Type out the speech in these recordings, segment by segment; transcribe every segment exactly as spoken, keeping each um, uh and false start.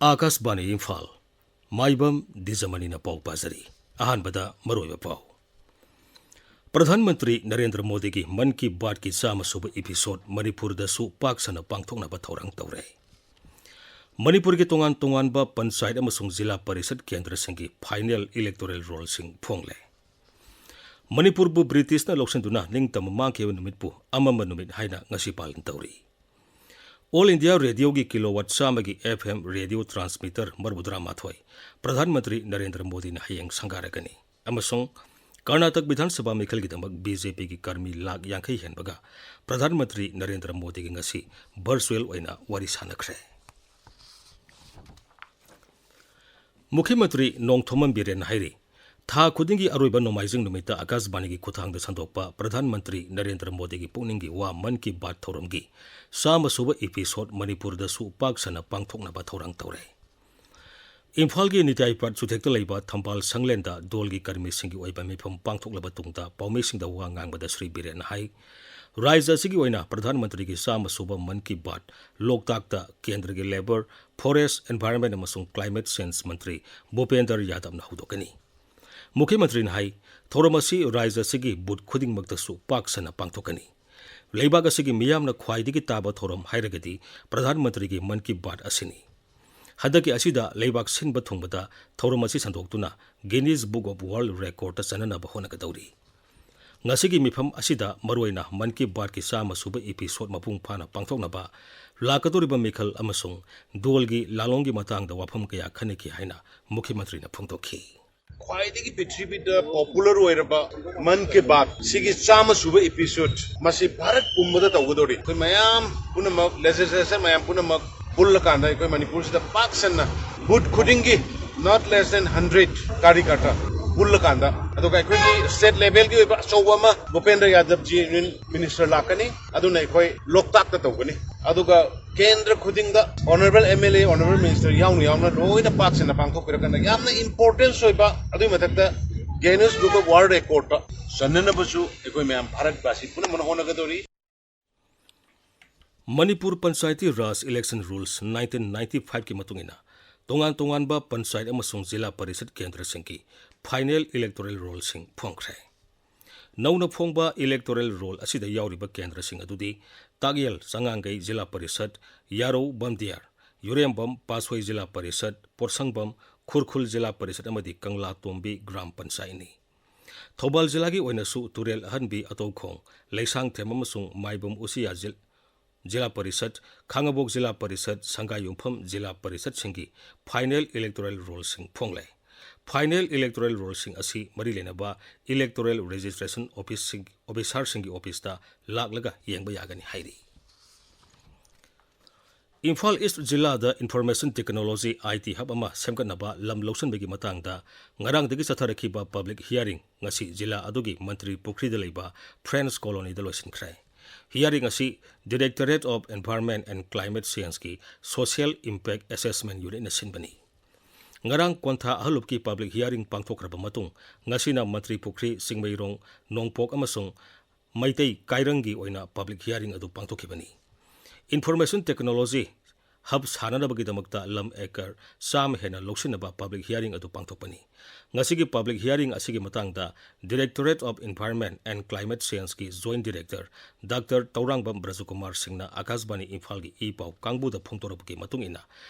ꯑꯥꯀꯥꯁꯕꯥꯅꯤ ꯏꯝꯐꯥꯜ꯫ ꯃꯥꯏꯕꯝ ꯗꯤꯖꯃꯅꯤꯅ ꯄꯥꯎ ꯄꯥꯖꯔꯤ꯫ ꯑꯍꯥꯟꯕꯗ ꯃꯔꯨꯑꯣꯏꯕ ꯄꯥꯎ꯫ ꯄ꯭ꯔꯙꯥꯟ ꯃꯟꯇ꯭ꯔꯤ ꯅꯔꯦꯟꯗ꯭ꯔ ꯃꯣꯗꯤꯒꯤ ꯃꯟ ꯀꯤ ꯕꯥꯠꯀꯤ ꯆꯥꯝꯃ ꯁꯨꯕ episode ꯃꯅꯤꯄꯨꯔꯗꯁꯨ ꯄꯥꯛ ꯁꯟꯅ ꯄꯥꯡꯊꯣꯛꯅꯕ ꯊꯧꯔꯥꯡ ꯇꯧꯔꯦ꯫ ꯃꯅꯤꯄꯨꯔꯒꯤ ꯇꯣꯉꯥꯟ ꯇꯣꯉꯥꯟꯕ ꯄꯟꯆꯥꯌꯠ ꯑꯃꯁꯨꯡ ꯖꯤꯂꯥ ꯄꯔꯤꯁꯠ ꯀꯦꯟꯗ꯭ꯔꯁꯤꯡꯒꯤ final electoral rollꯁꯤꯡ ꯐꯣꯡꯂꯦ꯫ ꯃꯅꯤꯄꯨꯔꯕꯨ ꯕ꯭ꯔꯤꯇꯤꯁꯅ ꯂꯧꯁꯤꯟꯗꯨꯅ ꯅꯤꯡꯇꯝꯕ ꯃꯥꯡꯈꯤꯕ ꯅꯨꯃꯤꯠꯄꯨ ꯑꯃꯝꯕ ꯅꯨꯃꯤꯠ ꯍꯥꯏꯅ ꯉꯁꯤ ꯄꯥꯂꯟ ꯇꯧꯔꯤ꯫ All India Radioꯒꯤ kilowatt ꯆꯥꯝꯃꯒꯤ F M radio transmitter ꯃꯔꯤꯐꯨꯇꯔꯥꯃꯥꯊꯣꯏ Pradhan Mantri Narendra ꯃꯣꯗꯤꯅ ꯍꯌꯦꯡ ꯁꯪꯒꯥꯔꯒꯅꯤ꯫ ꯑꯃꯁꯨꯡ ꯀꯔꯅꯥꯇꯛ ꯕꯤꯙꯥꯟ ꯁꯚꯥ ꯃꯤꯈꯜꯒꯤꯗꯃꯛ B J Pꯒꯤ ꯀꯔꯃꯤ ꯂꯥꯈ ꯌꯥꯡꯈꯩ ꯍꯦꯟꯕꯒ ꯄ꯭ꯔꯙꯥꯟ ꯃꯟꯇ꯭ꯔꯤ ꯅꯔꯦꯟꯗ꯭ꯔ ꯃꯣꯗꯤꯒꯤ ꯉꯁꯤ virtual ꯑꯣꯏꯅ ꯋꯥꯔꯤ ꯁꯥꯟꯅꯈ꯭ꯔꯦ꯫ ꯃꯨꯈ꯭ꯌ ꯃꯟꯇ꯭ꯔꯤ ꯅꯣꯡꯊꯣꯝꯕꯝ ꯕꯤꯔꯦꯟꯅ ꯍꯥꯏꯔꯤ, ꯊꯥ ꯈꯨꯗꯤꯡꯒꯤ ꯑꯔꯣꯏꯕ ꯅꯣꯡꯃꯥꯏꯖꯤꯡ ꯅꯨꯃꯤꯠꯇ ꯑꯥꯀꯥꯁꯕꯥꯅꯤꯒꯤ ꯈꯨꯠꯊꯥꯡꯗ ꯁꯟꯗꯣꯛꯄ ꯄ꯭ꯔꯙꯥꯟ ꯃꯟꯇ꯭ꯔꯤ ꯅꯔꯦꯟꯗ꯭ꯔ ꯃꯣꯗꯤꯒꯤ ꯄꯨꯛꯅꯤꯡꯒꯤ ꯋꯥ ꯃꯟ ꯀꯤ ꯕꯥꯠ ꯊꯧꯔꯝꯒꯤ ꯆꯥꯝꯃ ꯁꯨꯕ episode ꯃꯅꯤꯄꯨꯔꯗꯁꯨ ꯄꯥꯛ ꯁꯟꯅ ꯄꯥꯡꯊꯣꯛꯅꯕ ꯊꯧꯔꯥꯡ ꯇꯧꯔꯦ꯫ ꯏꯝꯐꯥꯜꯒꯤ ꯅꯤꯇꯥꯏ ꯄꯥꯠ ꯆꯨꯊꯦꯛꯇ ꯂꯩꯕ ꯊꯝꯕꯥꯜ ꯁꯪꯂꯦꯟꯗ ꯗꯣꯜꯒꯤ ꯀꯔꯃꯤꯁꯤꯡꯒꯤ ꯑꯣꯏꯕ ꯃꯤꯐꯝ ꯄꯥꯡꯊꯣꯛꯂꯕ ꯇꯨꯡꯗ ꯄꯥꯎꯃꯤꯁꯤꯡꯗ ꯋꯥ ꯉꯥꯡꯕꯗ ꯁ꯭ꯔꯤ ꯕꯤꯔꯦꯟꯅ ꯍꯥꯏ, ꯔꯥꯖ꯭ꯌ ꯑꯁꯤꯒꯤ ꯑꯣꯏꯅ ꯄ꯭ꯔꯙꯥꯟ ꯃꯟꯇ꯭ꯔꯤꯒꯤ ꯆꯥꯝꯃ ꯁꯨꯕ ꯃꯟ ꯀꯤ ꯕꯥꯠ ꯂꯣꯛꯇꯥꯛꯇ ꯀꯦꯟꯗ꯭ꯔꯒꯤ Labour, Forest, Environment ꯑꯃꯁꯨꯡ Climate Change ꯃꯟꯇ꯭ꯔꯤ ꯚꯨꯄꯦꯟꯗ꯭ꯔ ꯌꯥꯗꯕꯅ ꯍꯧꯗꯣꯛꯀꯅꯤ꯫ ꯃꯨꯈ꯭ꯌ ꯃꯟꯇ꯭ꯔꯤꯅ ꯍꯥꯏ, ꯊꯧꯔꯝ ꯑꯁꯤ ꯔꯥꯖ꯭ꯌ ꯑꯁꯤꯒꯤ ꯕꯨꯊ ꯈꯨꯗꯤꯡꯃꯛꯇꯁꯨ ꯄꯥꯛ ꯁꯟꯅ ꯄꯥꯡꯊꯣꯛꯀꯅꯤ꯫ ꯂꯩꯕꯥꯛ ꯑꯁꯤꯒꯤ ꯃꯤꯌꯥꯝꯅ ꯈ꯭ꯋꯥꯏꯗꯒꯤ ꯇꯥꯕ ꯊꯧꯔꯝ ꯍꯥꯏꯔꯒꯗꯤ ꯄ꯭ꯔꯙꯥꯟ ꯃꯟꯇ꯭ꯔꯤꯒꯤ ꯃꯟ ꯀꯤ ꯕꯥꯠ ꯑꯁꯤꯅꯤ꯫ ꯍꯟꯗꯛꯀꯤ ꯑꯁꯤꯗ ꯂꯩꯕꯥꯛ ꯁꯤꯟꯕ ꯊꯨꯡꯕꯗ ꯊꯧꯔꯝ ꯑꯁꯤ ꯁꯟꯗꯣꯛꯇꯨꯅ Guinness Book of World Recordꯇ ꯆꯟꯅꯅꯕ ꯍꯣꯠꯅꯒꯗꯧꯔꯤ꯫ ꯉꯁꯤꯒꯤ ꯃꯤꯐꯝ ꯑꯁꯤꯗ ꯃꯔꯨꯑꯣꯏꯅ ꯃꯟ ꯀꯤ ꯕꯥꯠꯀꯤ ꯆꯥꯝꯃ ꯁꯨꯕ episode ꯃꯄꯨꯡ ꯐꯥꯅ ꯄꯥꯡꯊꯣꯛꯅꯕ ꯂꯥꯛꯀꯗꯧꯔꯤꯕ ꯃꯤꯈꯜ ꯑꯃꯁꯨꯡ ꯗꯣꯜꯒꯤ ꯂꯥꯂꯣꯡꯒꯤ ꯃꯇꯥꯡꯗ ꯋꯥꯐꯝ ꯀꯌꯥ ꯈꯟꯅꯈꯤ ꯍꯥꯏꯅ ꯃꯨꯈ꯭ꯌ ꯃꯟꯇ꯭ꯔꯤꯅ ꯐꯣꯡꯗꯣꯛꯈꯤ꯫ ꯈ꯭ꯋꯥꯏꯗꯒꯤ ꯄ꯭ꯔꯤꯊꯤꯕꯤꯗ popular ꯑꯣꯏꯔꯕ ꯃꯟ ꯀꯤ ꯕꯥꯠ ꯁꯤꯒꯤ ꯆꯥꯝꯃ ꯁꯨꯕ episode ꯃꯁꯤ ꯚꯥꯔꯠ ꯄꯨꯝꯕꯗ ꯇꯧꯒꯗꯧꯔꯤ꯫ ꯑꯩꯈꯣꯏ ꯃꯌꯥꯝ ꯄꯨꯝꯅꯃꯛ, legislature ꯃꯌꯥꯝ ꯄꯨꯝꯅꯃꯛ ꯄꯨꯜꯂꯀꯥꯟꯗ ꯑꯩꯈꯣꯏ ꯃꯅꯤꯄꯨꯔꯁꯤꯗ ꯄꯥꯛ ꯁꯟꯅ ꯕꯨꯊ ꯈꯨꯗꯤꯡꯒꯤ not less than hundred ꯀꯥꯔꯤꯀꯔꯇꯥ ꯄꯨꯜꯂꯀꯥꯟꯗ, ꯑꯗꯨꯒ ꯑꯩꯈꯣꯏꯒꯤ state levelꯒꯤ ꯑꯣꯏꯕ ꯑꯆꯧꯕ ꯑꯃ ꯚꯨꯄꯦꯟꯗ꯭ꯔ ꯌꯥꯗꯕꯖꯤ Union Minister ꯂꯥꯛꯀꯅꯤ꯫ ꯑꯗꯨꯅ ꯑꯩꯈꯣꯏ ꯂꯣꯛꯇꯥꯛꯇ ꯇꯧꯒꯅꯤ꯫ ꯑꯗꯨꯒ ꯀꯦꯟꯗ꯭ꯔ ꯈꯨꯗꯤꯡꯗ honourable M L A, honourable minister ꯌꯥꯎꯅ ꯌꯥꯎꯅ ꯂꯣꯏꯅ ꯄꯥꯛ ꯁꯟꯅ ꯄꯥꯡꯊꯣꯛꯄꯤꯔꯀꯥꯟꯗ ꯌꯥꯝꯅ importance ꯑꯣꯏꯕ, ꯑꯗꯨꯒꯤ ꯃꯊꯛꯇ Guinness Book of World Recordꯇ ꯆꯟꯅꯅꯕꯁꯨ ꯑꯩꯈꯣꯏ ꯃꯌꯥꯝ ꯚꯥꯔꯠ ꯚꯥꯁꯤ ꯄꯨꯝꯅꯃꯛꯅ ꯍꯣꯠꯅꯒꯗꯧꯔꯤ꯫ ꯃꯅꯤꯄꯨꯔ ꯄꯟꯆꯥꯌꯇꯤ ꯔꯥꯖ election rules nineteen ninety fiveꯀꯤ ꯃꯇꯨꯡ ꯏꯟꯅ ꯇꯣꯉꯥꯟ ꯇꯣꯉꯥꯟꯕ ꯄꯟꯆꯥꯌꯠ ꯑꯃꯁꯨꯡ ꯖꯤꯂꯥ ꯄꯔꯤꯁꯠ ꯀꯦꯟꯗ꯭ꯔꯁꯤꯡꯒꯤ final electoral rollꯁꯤꯡ ꯐꯣꯡꯈ꯭ꯔꯦ꯫ ꯅꯧꯅ ꯐꯣꯡꯕ electoral roll ꯑꯁꯤꯗ ꯌꯥꯎꯔꯤꯕ ꯀꯦꯟꯗ꯭ꯔꯁꯤꯡ ꯑꯗꯨꯗꯤ ꯇꯥꯛꯌꯦꯜ ꯆꯉꯥꯡꯒꯩ ꯖꯤꯂꯥ ꯄꯔꯤꯁꯠ, ꯌꯥꯔꯧ ꯕꯝꯗꯤꯌꯥꯔ, ꯌꯨꯔꯦꯝꯕꯝ ꯄꯥꯠꯁꯣꯏ ꯖꯤꯂꯥ ꯄꯔꯤꯁꯠ, ꯄꯣꯠꯁꯪꯕꯝ ꯈꯨꯔꯈꯨꯜ ꯖꯤꯂꯥ ꯄꯔꯤꯁꯠ ꯑꯃꯗꯤ ꯀꯪꯂꯥꯇꯣꯝꯕꯤ ꯒ꯭ꯔꯥꯝ ꯄꯟꯆꯥꯌꯠꯅꯤ꯫ ꯊꯧꯕꯥꯜ ꯖꯤꯂꯥꯒꯤ ꯑꯣꯏꯅꯁꯨ ꯇꯨꯔꯦꯜ ꯑꯍꯟꯕꯤ, ꯑꯇꯧꯈꯣꯡ, ꯂꯩꯁꯥꯡꯊꯦꯝ ꯑꯃꯁꯨꯡ ꯃꯥꯏꯕꯝ ꯎꯆꯤꯌꯥ ꯖꯤꯜ-, ꯖꯤꯂꯥ ꯄꯔꯤꯁꯠ, ꯈꯥꯉꯕꯣꯛ ꯖꯤꯂꯥ ꯄꯔꯤꯁꯠ, ꯁꯪꯒꯥꯏꯌꯨꯝꯐꯝ ꯖꯤꯂꯥ ꯄꯔꯤꯁꯠꯁꯤꯡꯒꯤ final electoral rollꯁꯤꯡ ꯐꯣꯡꯂꯦ꯫ Final electoral rollꯁꯤꯡ ꯑꯁꯤ ꯃꯔꯤ ꯂꯩꯅꯕ electoral registration officeꯁꯤꯡ, officerꯁꯤꯡꯒꯤ officeꯇ ꯂꯥꯛꯂꯒ ꯌꯦꯡꯕ ꯌꯥꯒꯅꯤ ꯍꯥꯏꯔꯤ꯫ ꯏꯝꯐꯥꯜ ꯏꯁ꯭ꯠ ꯖꯤꯂꯥꯗ Information Technology, I T hub ꯑꯃ ꯁꯦꯝꯒꯠꯅꯕ ꯂꯝ ꯂꯧꯁꯤꯟꯕꯒꯤ ꯃꯇꯥꯡꯗ ꯉꯔꯥꯡꯗꯒꯤ ꯆꯠꯊꯔꯛꯈꯤꯕ public hearing ꯉꯁꯤ ꯖꯤꯂꯥ ꯑꯗꯨꯒꯤ ꯃꯟꯇ꯭ꯔꯤ ꯄꯨꯈ꯭ꯔꯤꯗ ꯂꯩꯕ Friends Colonyꯗ ꯂꯣꯏꯁꯤꯟꯈ꯭ꯔꯦ꯫ Hearing ꯑꯁꯤ Directorate of Environment and Climate Changeꯀꯤ Social Impact Assessment Unitꯅ ꯁꯤꯟꯕꯅꯤ꯫ ꯉꯔꯥꯡ ꯀ꯭ꯋꯥꯟꯊꯥ ꯑꯍꯜꯂꯨꯞꯀꯤ public hearing ꯄꯥꯡꯊꯣꯛꯈ꯭ꯔꯕ ꯃꯇꯨꯡ, ꯉꯁꯤꯅ ꯃꯟꯇ꯭ꯔꯤ ꯄꯨꯈ꯭ꯔꯤ, ꯆꯤꯡꯃꯩꯔꯣꯡ, ꯅꯣꯡꯄꯣꯛ ꯑꯃꯁꯨꯡ ꯃꯩꯇꯩ ꯀꯥꯏꯔꯪꯒꯤ ꯑꯣꯏꯅ public hearing ꯑꯗꯨ ꯄꯥꯡꯊꯣꯛꯈꯤꯕꯅꯤ꯫ Information Technology hub ꯁꯥꯅꯅꯕꯒꯤꯗꯃꯛꯇ ꯂꯝ acre ꯆꯥꯝꯃ ꯍꯦꯟꯅ ꯂꯧꯁꯤꯟꯅꯕ public hearing ꯑꯗꯨ ꯄꯥꯡꯊꯣꯛꯄꯅꯤ꯫ ꯉꯁꯤꯒꯤ public hearing ꯑꯁꯤꯒꯤ ꯃꯇꯥꯡꯗ Directorate of Environment and Climate Changeꯀꯤ Joint Director Doctor Tourangbam ꯕ꯭ꯔꯖꯀꯨꯃꯥꯔ ꯁꯤꯡꯅ ꯑꯀꯥꯁꯕꯥꯅꯤ ꯏꯝꯐꯥꯜꯒꯤ ꯏ ꯄꯥꯎ ꯀꯥꯡꯕꯨꯗ ꯐꯣꯡꯗꯣꯔꯛꯄꯒꯤ ꯃꯇꯨꯡ ꯏꯟꯅ,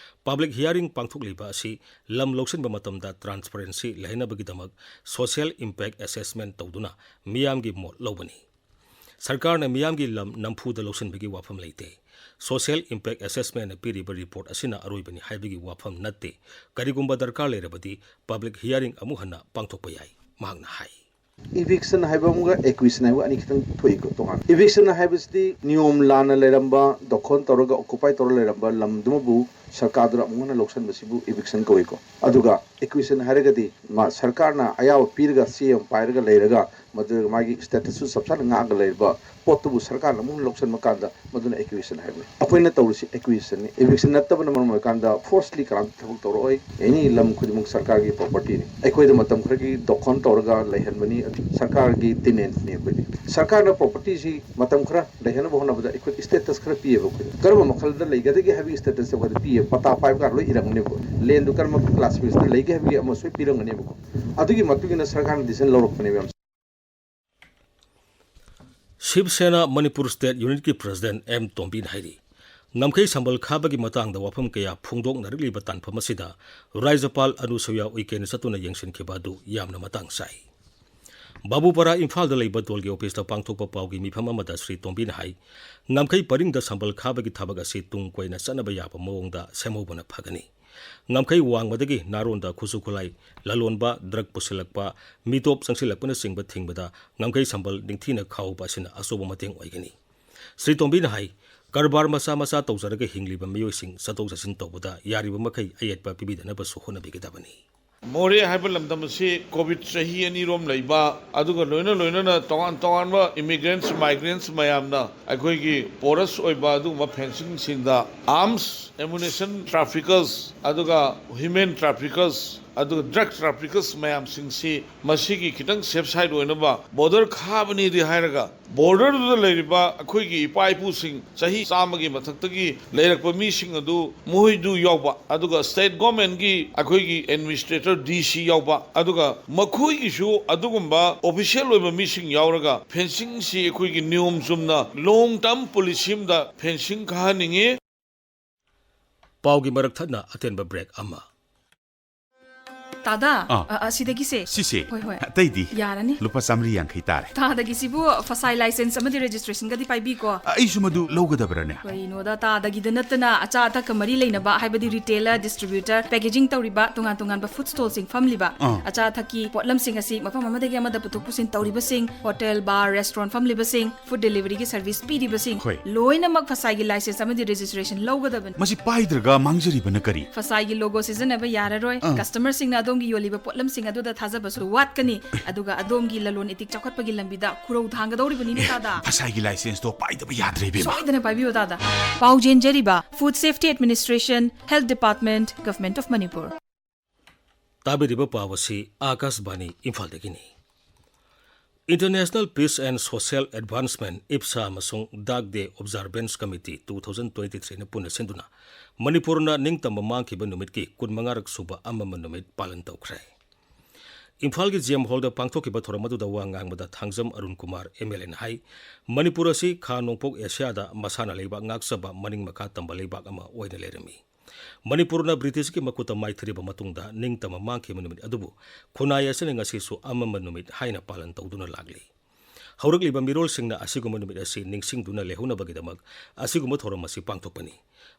public hearing ꯄꯥꯡꯊꯣꯛꯂꯤꯕ ꯑꯁꯤ ꯂꯝ ꯂꯧꯁꯤꯟꯕ ꯃꯇꯝꯗ transparency ꯂꯩꯍꯟꯅꯕꯒꯤꯗꯃꯛ social impact assessment ꯇꯧꯗꯨꯅ ꯃꯤꯌꯥꯝꯒꯤ ꯃꯣꯠ ꯂꯧꯕꯅꯤ꯫ ꯁꯔꯀꯥꯔꯅ ꯃꯤꯌꯥꯝꯒꯤ ꯂꯝ ꯅꯝꯐꯨꯗ ꯂꯧꯁꯤꯟꯕꯒꯤ ꯋꯥꯐꯝ ꯂꯩꯇꯦ꯫ Social Impact Assessmentꯅ ꯄꯤꯔꯤꯕ report ꯑꯁꯤꯅ ꯑꯔꯣꯏꯕꯅꯤ ꯍꯥꯏꯕꯒꯤ ꯋꯥꯐꯝ ꯅꯠꯇꯦ꯫ ꯀꯔꯤꯒꯨꯝꯕ ꯗꯔꯀꯥꯔ ꯂꯩꯔꯕꯗꯤ public hearing ꯑꯃꯨꯛ ꯍꯟꯅ ꯄꯥꯡꯊꯣꯛꯄ ꯌꯥꯏ, ꯃꯍꯥꯛꯅ ꯍꯥꯏ꯫ Eviction ꯍꯥꯏꯕ ꯑꯃꯒ acquisition ꯍꯥꯏꯕ ꯑꯅꯤ ꯈꯤꯇꯪ ꯊꯣꯛꯏꯀꯣ ꯇꯣꯉꯥꯟꯅ꯫ Eviction ꯍꯥꯏꯕꯁꯤꯗꯤ ꯅꯤꯌꯣꯝ ꯂꯥꯟꯅ ꯂꯩꯔꯝꯕ, ꯗꯈꯣꯟ ꯇꯧꯔꯒ occupy ꯇꯧꯔ ꯂꯩꯔꯝꯕ ꯂꯝꯗꯨꯃꯕꯨ ꯁꯔꯀꯥꯔꯗꯨꯅ ꯑꯃꯨꯛ ꯍꯟꯅ ꯂꯧꯁꯤꯟꯕꯁꯤꯕꯨ eviction ꯀꯧꯏꯀꯣ꯫ ꯑꯗꯨꯒ acquisition ꯍꯥꯏꯔꯒꯗꯤ ꯃꯥ ꯁꯔꯀꯥꯔꯅ ꯑꯌꯥꯕ ꯄꯤꯔꯒ ꯆꯦ ꯑꯃ ꯄꯥꯏꯔꯒ ꯂꯩꯔꯒ ꯃꯗꯨꯗ ꯃꯥꯒꯤ statusꯁꯨ ꯆꯞ ꯆꯥꯅ ꯉꯥꯛꯑꯒ ꯂꯩꯔꯤꯕ ꯄꯣꯠꯇꯨꯕꯨ ꯁꯔꯀꯥꯔꯅ ꯑꯃꯨꯛ ꯂꯧꯁꯤꯟꯕ ꯀꯥꯟꯗ ꯃꯗꯨꯅ acquisition ꯍꯥꯏꯕꯅꯤ꯫ ꯑꯩꯈꯣꯏꯅ ꯇꯧꯔꯤꯁꯤ acquisitionꯅꯤ꯫ Eviction ꯅꯠꯇꯕꯅ ꯃꯔꯝ ꯑꯣꯏꯔꯀꯥꯟꯗ forcefully ꯀꯅꯥꯝꯇ ꯊꯕꯛ ꯇꯧꯔꯛꯑꯣꯏ꯫ Any ꯂꯝ ꯈꯨꯗꯤꯡꯃꯛ ꯁꯔꯀꯥꯔꯒꯤ propertyꯅꯤ꯫ ꯑꯩꯈꯣꯏꯗ ꯃꯇꯝ ꯈꯔꯒꯤ ꯗꯈꯣꯟ ꯇꯧꯔꯒ ꯂꯩꯍꯟꯕꯅꯤ, ꯁꯔꯀꯥꯔꯒꯤ ꯇꯦꯅꯦꯟꯠꯅꯤ ꯑꯩꯈꯣꯏꯗꯤ꯫ ꯁꯔꯀꯥꯔꯅ ꯄ꯭ꯔꯣꯄꯔꯇꯤꯁꯤ ꯃꯇꯝ ꯈꯔ ꯂꯩꯍꯟꯅꯕ ꯍꯣꯠꯅꯕꯗ ꯑꯩꯈꯣꯏꯗ ꯁ꯭ꯇꯦꯇꯁ ꯈꯔ ꯄꯤꯌꯦꯕ꯫ ꯑꯩꯈꯣꯏꯗ ꯀꯔꯝꯕ ꯃꯈꯜꯗ ꯂꯩꯒꯗꯒꯦ ꯍꯥꯏꯕꯒꯤ ꯁ꯭ꯇꯦꯇꯁꯁꯦ ꯑꯩꯈꯣꯏꯗ ꯄꯤꯌꯦ꯫ ꯄꯇꯥ ꯄꯥꯏꯕ ꯀꯥꯟꯗ ꯂꯣꯏ ꯏꯔꯝꯒꯅꯦꯕꯀꯣ꯫ ꯂꯦꯟꯗꯨ ꯀꯔꯝꯕ ꯀ꯭ꯂꯥꯁꯤꯐꯤꯀꯦꯁꯟꯗ ꯂꯩꯒꯦ ꯍꯥꯏꯕꯒꯤ ꯑꯃ ꯁꯣꯏ ꯄꯤꯔꯝꯒꯅꯦꯕꯀꯣ꯫ ꯑꯗꯨꯒꯤ ꯃꯇꯨꯡ ꯏꯟꯅ ꯁꯔꯀꯥꯔꯅ ꯗꯤꯁꯤꯖꯟ ꯂꯧꯔꯛꯄꯅꯦꯕ ꯌꯥꯝ꯫ ꯁꯤꯕ ꯁꯦꯅꯥ ꯃꯅꯤꯄꯨꯔ ꯁ꯭ꯇꯦꯠ ꯌꯨꯅꯤꯠꯀꯤ ꯄ꯭ꯔꯁꯤꯗꯦꯟꯠ ꯑꯦꯝ ꯇꯣꯝꯕꯤꯅ ꯍꯥꯏꯔꯤ, ꯉꯝꯈꯩ ꯁꯝꯕꯜ ꯈꯥꯕꯒꯤ ꯃꯇꯥꯡꯗ ꯋꯥꯐꯝ ꯀꯌꯥ ꯐꯣꯡꯗꯣꯛꯅꯔꯛꯂꯤꯕ ꯇꯥꯟꯐꯝ ꯑꯁꯤꯗ ꯔꯥꯖ꯭ꯌꯄꯥꯜ ꯑꯅꯨꯁꯨꯌꯥ ꯎꯏꯀꯦꯅ ꯆꯠꯇꯨꯅ ꯌꯦꯡꯁꯤꯟꯈꯤꯕ ꯑꯗꯨ ꯌꯥꯝꯅ ꯃꯇꯥꯡ ꯆꯥꯏ꯫ ꯕꯥꯕꯨꯄꯥꯔꯥ, ꯏꯝꯐꯥꯜꯗ ꯂꯩꯕ ꯗꯣꯜꯒꯤ ꯑꯣꯐꯤꯁꯇ ꯄꯥꯡꯊꯣꯛꯄ ꯄꯥꯎꯒꯤ ꯃꯤꯐꯝ ꯑꯃꯗ ꯁ꯭ꯔꯤ ꯇꯣꯝꯕꯤꯅ ꯍꯥꯏ, ꯉꯝꯈꯩ ꯄꯔꯤꯡꯗ ꯁꯝꯕꯜ ꯈꯥꯕꯒꯤ ꯊꯕꯛ ꯑꯁꯤ ꯇꯨꯡ ꯀꯣꯏꯅ ꯆꯠꯅꯕ ꯌꯥꯕ ꯃꯑꯣꯡꯗ ꯁꯦꯝꯍꯧꯕꯅ ꯐꯒꯅꯤ꯫ ꯉꯝꯈꯩ ꯋꯥꯡꯃꯗꯒꯤ ꯅꯥꯔꯣꯟꯗ ꯈꯨꯠꯁꯨ ꯈꯨꯠꯂꯥꯏ ꯂꯂꯣꯟꯕ, ꯗ꯭ꯔꯒ ꯄꯨꯁꯤꯜꯂꯛꯄ, ꯃꯤꯇꯣꯞ ꯆꯪꯁꯤꯜꯂꯛꯄꯅꯆꯤꯡꯕ ꯊꯤꯡꯕꯗ ꯉꯝꯈꯩ ꯁꯝꯕꯜ ꯅꯤꯡꯊꯤꯅ ꯈꯥꯎꯕ ꯑꯁꯤꯅ ꯑꯆꯧꯕ ꯃꯇꯦꯡ ꯑꯣꯏꯒꯅꯤ꯫ ꯁ꯭ꯔꯤ ꯇꯣꯝꯕꯤꯅ ꯍꯥꯏ, ꯀꯔꯕꯥꯔ ꯃꯆꯥ ꯃꯆꯥ ꯇꯧꯖꯔꯒ ꯍꯤꯡꯂꯤꯕ ꯃꯤꯑꯣꯏꯁꯤꯡ ꯆꯠꯊꯣꯛ ꯆꯠꯁꯤꯟ ꯇꯧꯕꯗ ꯌꯥꯔꯤꯕ ꯃꯈꯩ ꯑꯌꯦꯠꯄ ꯄꯤꯕꯤꯗꯅꯕꯁꯨ ꯍꯣꯠꯅꯕꯤꯒꯗꯕꯅꯤ꯫ ꯃꯣꯔꯦ ꯍꯥꯏꯕ ꯂꯝꯗꯝ ꯑꯁꯤ ꯀꯣꯚꯤꯗ ꯆꯍꯤ ꯑꯅꯤꯔꯣꯝ ꯂꯩꯕ, ꯑꯗꯨꯒ ꯂꯣꯏꯅ ꯂꯣꯏꯅꯅ ꯇꯣꯉꯥꯟ ꯇꯣꯉꯥꯟꯕ ꯏꯃꯤꯒ꯭ꯔꯦꯟꯠꯁ, ꯃꯥꯏꯒ꯭ꯔꯦꯟꯠꯁ ꯃꯌꯥꯝꯅ ꯑꯩꯈꯣꯏꯒꯤ ꯄꯣꯔꯁ ꯑꯣꯏꯕ ꯑꯗꯨꯒꯨꯝꯕ ꯐꯦꯟꯁꯤꯡꯁꯤꯡꯗ ꯑꯥꯔꯝꯁ, ꯑꯦꯃꯨꯅꯤꯁꯟ ꯇ꯭ꯔꯥꯐꯤꯀꯔꯁ, ꯑꯗꯨꯒ ꯍ꯭ꯌꯨꯃꯦꯟ ꯇ꯭ꯔꯥꯐꯤꯀꯔꯁ, ꯑꯗꯨꯒ ꯗ꯭ꯔꯒ ꯇ꯭ꯔꯥꯐꯤꯀꯔꯁ ꯃꯌꯥꯝꯁꯤꯡꯁꯤ ꯃꯁꯤꯒꯤ ꯈꯤꯇꯪ ꯁꯦꯐ ꯁꯥꯏꯗ ꯑꯣꯏꯅꯕ ꯕꯣꯔꯗꯔ ꯈꯥꯕꯅꯤꯗꯤ ꯍꯥꯏꯔꯒ, ꯕꯣꯔꯗꯔꯗꯨꯗ ꯂꯩꯔꯤꯕ ꯑꯩꯈꯣꯏꯒꯤ ꯏꯄꯥ ꯏꯄꯨꯁꯤꯡ ꯆꯍꯤ ꯆꯥꯝꯃꯒꯤ ꯃꯊꯛꯇꯒꯤ ꯂꯩꯔꯛꯄ ꯃꯤꯁꯤꯡ ꯑꯗꯨ ꯃꯈꯣꯏꯗꯨ ꯌꯥꯎꯕ, ꯑꯗꯨꯒ ꯁ꯭ꯇꯦꯠ ꯒꯣꯔꯃꯦꯟꯒꯤ ꯑꯩꯈꯣꯏꯒꯤ ꯑꯦꯗꯃꯤꯅꯤꯁꯇ꯭ꯔꯦꯇꯔ, ꯗꯤ ꯁꯤ ꯌꯥꯎꯕ, ꯑꯗꯨꯒ ꯃꯈꯣꯏꯒꯤꯁꯨ ꯑꯗꯨꯒꯨꯝꯕ ꯑꯣꯐꯤꯁꯤꯌꯦꯜ ꯑꯣꯏꯕ ꯃꯤꯁꯤꯡ ꯌꯥꯎꯔꯒ ꯐꯦꯟꯁꯤꯡꯁꯤ ꯑꯩꯈꯣꯏꯒꯤ ꯅꯤꯌꯣꯝ ꯆꯨꯝꯅ ꯂꯣꯡ ꯇꯔꯝ ꯄꯣꯂꯤꯁꯤ ꯑꯃꯗ ꯐꯦꯟꯁꯤꯡ ꯈꯥꯍꯟꯅꯤꯡꯉꯤ꯫ ꯄꯥꯎꯒꯤ ꯃꯔꯛ ꯊꯠꯅ ꯑꯇꯦꯟꯕ ꯕ꯭ꯔꯦꯛ ꯑꯃ꯫ ꯇꯥꯗꯥ, ꯑꯥ꯫ ꯑ, ꯑ, ꯁꯤꯗꯒꯤꯁꯦ꯫ ꯁꯤꯁꯦ? ꯍꯣꯏ, ꯍꯣꯏ꯫ ꯑꯇꯩꯗꯤ? ꯌꯥꯔꯅꯤ꯫ ꯂꯨꯄꯥ ꯆꯥꯃꯔꯤ ꯌꯥꯡꯈꯩ ꯇꯥꯔꯦ꯫ ꯇꯥꯗꯒꯤꯁꯤꯕꯨ ꯐꯁꯥꯏ ꯂꯥꯏꯁꯦꯟꯁ ꯑꯃꯗꯤ ꯔꯦꯖꯤꯁꯇ꯭ꯔꯦꯁꯟꯒꯗꯤ ꯄꯥꯏꯕꯤꯀꯣ꯫ ꯑ, ꯑꯩꯁꯨ ꯃꯗꯨ ꯂꯧꯒꯗꯕ꯭ꯔꯅꯦ? ꯀꯩꯅꯣꯗ, ꯇꯥꯗꯒꯤꯗ ꯅꯠꯇꯅ ꯑꯆꯥ ꯑꯊꯛꯀ ꯃꯔꯤ ꯂꯩꯅꯕ, ꯍꯥꯏꯕꯗꯤ ꯔꯤꯇꯦꯂꯔ, ꯗꯤꯁꯇ꯭ꯔꯤꯕ꯭ꯌꯨꯇꯔ, ꯄꯦꯀꯦꯖꯤꯡ ꯇꯧꯔꯤꯕ ꯇꯣꯉꯥꯟ ꯇꯣꯉꯥꯟꯕ ꯐꯨꯗ ꯁ꯭ꯇꯣꯜꯁꯤꯡ ꯐꯝꯂꯤꯕ, ꯑꯥ꯫ ꯑꯆꯥ ꯑꯊꯛꯀꯤ ꯄꯣꯠꯂꯝꯁꯤꯡ ꯑꯁꯤ ꯃꯐꯝ ꯑꯃꯗꯒꯤ ꯑꯃꯗ ꯄꯨꯊꯣꯛ ꯄꯨꯁꯤꯟ ꯇꯧꯔꯤꯕꯁꯤꯡ, ꯍꯣꯇꯦꯜ, ꯕꯥꯔ, ꯔꯦꯁꯇꯨꯔꯦꯟꯠ ꯐꯝꯂꯤꯕꯁꯤꯡ, ꯐꯨꯗ ꯗꯦꯂꯤꯚꯔꯤꯒꯤ ꯁꯔꯚꯤꯁ ꯄꯤꯔꯤꯕꯁꯤꯡ, ꯍꯣꯏ꯫ ꯂꯣꯏꯅꯃꯛ ꯐꯁꯥꯏꯒꯤ ꯂꯥꯏꯁꯦꯟꯁ ꯑꯃꯗꯤ ꯔꯦꯖꯤꯁꯇ꯭ꯔꯦꯁꯟ ꯂꯧꯒꯗꯕꯅꯤ꯫ ꯃꯁꯤ ꯄꯥꯏꯗ꯭ꯔꯒ ꯃꯥꯡꯖꯔꯤꯕꯅ ꯀꯔꯤ? ꯐꯁꯥꯏꯒꯤ ꯂꯣꯒꯣ ꯁꯤꯖꯤꯟꯅꯕ ꯌꯥꯔꯔꯣꯏ꯫ ꯑꯥ꯫ ꯀꯁꯇꯃꯔꯁꯤꯡꯅ ꯑꯗꯣꯝꯒꯤ ꯌꯣꯜꯂꯤꯕ ꯄꯣꯠꯂꯝꯁꯤꯡ ꯑꯗꯨꯗ ꯊꯥꯖꯕꯁꯨ ꯋꯥꯠꯀꯅꯤ꯫ ꯑꯗꯨꯒ ꯑꯗꯣꯝꯒꯤ ꯂꯂꯣꯟ ꯏꯇꯤꯛ ꯆꯥꯎꯈꯠꯄꯒꯤ ꯂꯝꯕꯤꯗ ꯈꯨꯔꯧ ꯊꯥꯡꯒꯗꯧꯔꯤꯕꯅꯤꯅꯦ, ꯇꯥꯗꯥ꯫ ꯐꯁꯥꯏꯒꯤ ꯂꯥꯏꯁꯦꯟꯁꯇꯣ ꯄꯥꯏꯗꯕ ꯌꯥꯗ꯭ꯔꯦ, ꯏꯕꯦꯝꯃ꯫ ꯁꯣꯏꯗꯅ ꯄꯥꯏꯕꯤꯌꯨ, ꯇꯥꯗꯥ꯫ ꯄꯥꯎ ꯆꯦꯟꯖꯔꯤꯕ Food Safety Administration, Health Department, Government of Manipur꯫ ꯇꯥꯕꯤꯔꯤꯕ ꯄꯥꯎ ꯑꯁꯤ ꯑꯥꯀꯥꯁꯕꯥꯅꯤ ꯏꯝꯐꯥꯜꯗꯒꯤꯅꯤ꯫ International Peace and Social Advancement, ꯏꯞꯁꯥ, ꯑꯃꯁꯨꯡ Dark Day Observance Committee two thousand twenty-three ꯅ ꯄꯨꯟꯅ ꯁꯤꯟꯗꯨꯅ ꯃꯅꯤꯄꯨꯔꯅ ꯅꯤꯡꯇꯝꯕ ꯃꯥꯡꯈꯤꯕ ꯅꯨꯃꯤꯠꯀꯤ ꯀꯨꯟꯃꯉꯥꯔꯛ ꯁꯨꯕ ꯑꯃꯝꯕ ꯅꯨꯃꯤꯠ ꯄꯥꯂꯟ ꯇꯧꯈ꯭ꯔꯦ꯫ ꯏꯝꯐꯥꯜꯒꯤ ꯖꯤ ꯑꯦꯝ ꯍꯣꯜꯗ ꯄꯥꯡꯊꯣꯛꯈꯤꯕ ꯊꯧꯔꯝ ꯑꯗꯨꯗ ꯋꯥ ꯉꯥꯡꯕꯗ ꯊꯥꯡꯖꯝ ꯑꯔꯨꯟ ꯀꯨꯃꯥꯔ ꯑꯦꯝ ꯑꯦꯜ ꯑꯦꯅ ꯍꯥꯏ, ꯃꯅꯤꯄꯨꯔ ꯑꯁꯤ ꯈꯥ ꯅꯣꯡꯄꯣꯛ ꯑꯦꯁꯤꯌꯥꯗ ꯃꯁꯥꯅ ꯂꯩꯕꯥꯛ ꯉꯥꯛꯆꯕ ꯃꯅꯤꯡ ꯃꯈꯥ ꯇꯝꯕ ꯂꯩꯕꯥꯛ ꯑꯃ ꯑꯣꯏꯅ ꯂꯩꯔꯝꯃꯤ꯫ ꯃꯅꯤꯄꯨꯔꯅ ꯕ꯭ꯔꯤꯇꯤꯁꯀꯤ ꯃꯈꯨꯠꯇ ꯃꯥꯏꯊꯤꯔꯕ ꯃꯇꯨꯡꯗ ꯅꯤꯡꯇꯝꯕ ꯃꯥꯡꯈꯤꯕ ꯅꯨꯃꯤꯠ ꯑꯗꯨꯕꯨ ꯈꯨꯟꯅꯥꯏ ꯑꯁꯤꯅ ꯉꯁꯤꯁꯨ ꯑꯃꯝꯕ ꯅꯨꯃꯤꯠ ꯍꯥꯏꯅ ꯄꯥꯂꯟ ꯇꯧꯗꯨꯅ ꯂꯥꯛꯂꯤ꯫ ꯍꯧꯔꯛꯂꯤꯕ ꯃꯤꯔꯣꯜꯁꯤꯡꯅ ꯑꯁꯤꯒꯨꯝꯕ ꯅꯨꯃꯤꯠ ꯑꯁꯤ ꯅꯤꯡꯁꯤꯡꯗꯨꯅ ꯂꯩꯍꯧꯅꯕꯒꯤꯗꯃꯛ ꯑꯁꯤꯒꯨꯝꯕ ꯊꯧꯔꯝ ꯑꯁꯤ ꯄꯥꯡꯊꯣꯛꯄꯅꯤ꯫